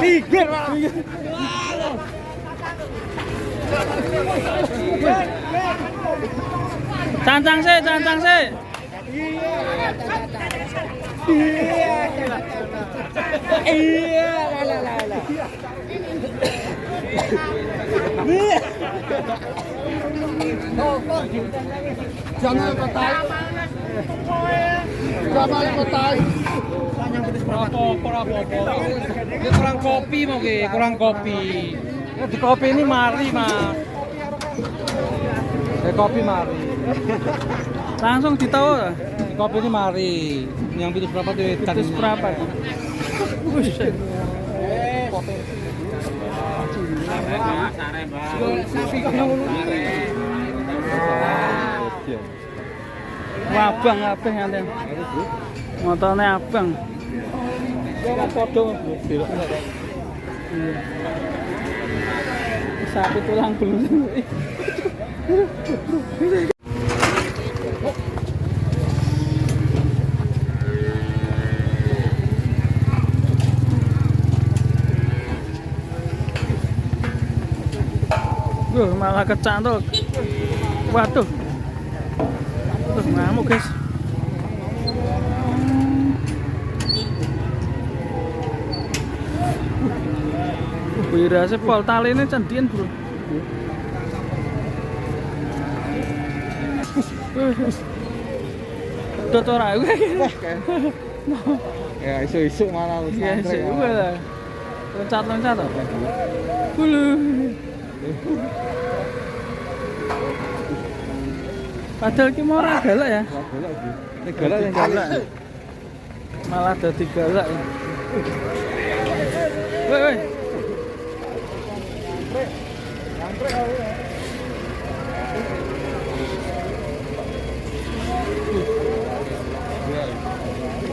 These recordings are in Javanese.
Mikir malah. Cancang sih, cancang sih. Iya, lah lah lah. Jangan petai. Jangan petai. Ini kurang kopi mau ke, kurang kopi. Di kopi ini mari mas. Eh, kopi mari. Langsung ditahu. Di kopi ini mari. Yang itu berapa tuh? Putus berapa? Buset. Wabang kabeh nganten. Motone abang. Iya. Sapi tulang belulang. Duh, malah kecantol. Waduh. Tuh, ngamuk, guys. Wirase pol taline cendian, Bro. Pedot ora iku. Ya, isu-isu malah wis Iya, ngantri sih. malah. Loncat-loncat to. Bulu. Padahal ki mau ora galak ya. Wah, galak iki. Ini galak yang Galak. Malah dadi galak. Woi, woi.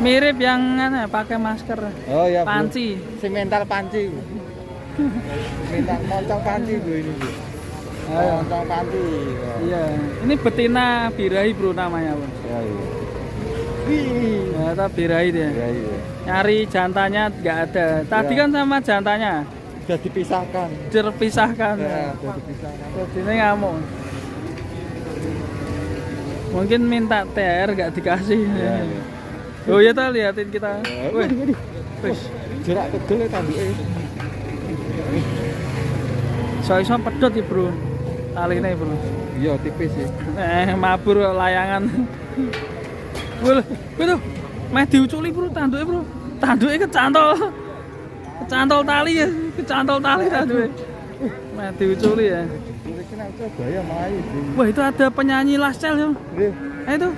Mirip yang anu, pakai masker. Oh iya, bro. Panci. Si mental panci. Mental moncong panci, bro, ini, bro. Ayo. Moncong panci. Iya. Ini betina birahi, bro, namanya, Bro. Ya, iya. Wih. Ternyata birahi dia. Ya, iya. Nyari jantannya nggak ada. Tadi Iya. kan sama jantannya Sudah dipisahkan. terpisahkan. Ya, sudah dipisahkan. Jadi ini ngamuk. Mungkin minta THR nggak dikasih. Ya, iya. Oh iya tuh liatin kita. Ya, Wih, waduh, waduh. wih. Jerak tegel ya tanduke. So-iso pedot ya, bro. Taline, bro. Iya, tipis sih. Mabur layangan. Wih, wih tuh. Meh diuculi, bro, tanduke, bro. Tanduke kecantol. Kecantol tali ya, kecantol tali tanduke. Meh diuculi ya. Iki nek coba ya mlayu, bro. Wah, itu ada penyanyi Lascel ya. Nggih. Eh, itu.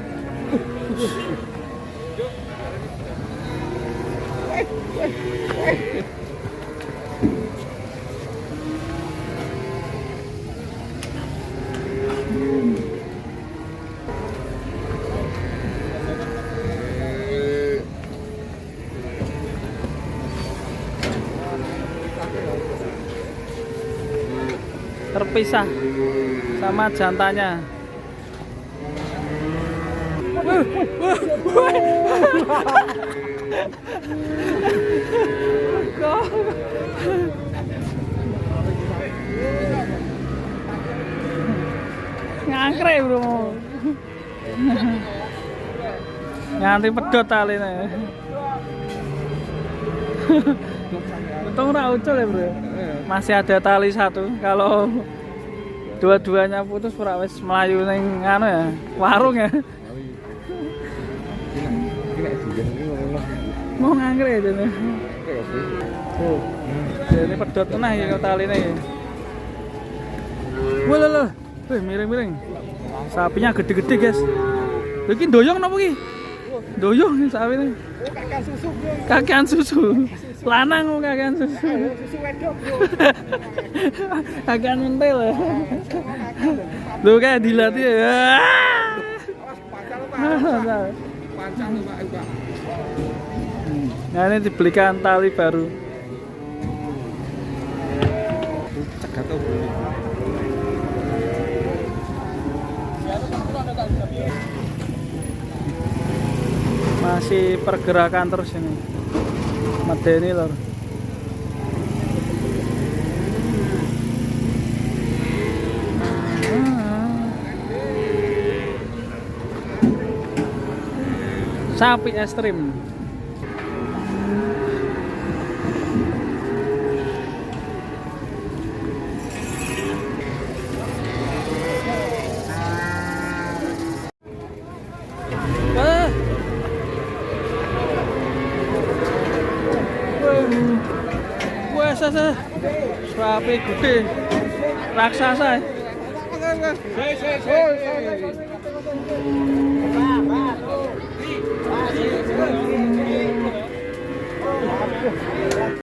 Terpisah sama jantannya. Wuh, wuh, wuh. Kok ngangkre, bro. Nganti pedot taline. Untung ora ucul ya, bro. Masih ada tali satu. Kalau dua-duanya putus ora wis mlayu ning anu ya, warung ya. Iki nek jujur iki ngono. Mau ngangkre aja nih. Kayak bro. Oh. Jadi pedot tenah ya kalau taline ya. Wah, lah, lah. Wih, miring-miring. Sapinya gede-gede, guys. Lha iki doyong napa iki? Doyong sapine. Oh, kakean susu, bro. Kakean susu. Lanang kok kakean susu. Susu wedok, bro. Kakean mentel ya. Lho kayak dilatih ya. Awas pancal, Pak. Pancal, Pak, Pak. Nah, ini dibelikan tali baru. Cegat to, bro. Masih pergerakan terus ini. Medeni lur. Sapi ekstrim. Wah. Wah, wah, sapi gede. Raksasa.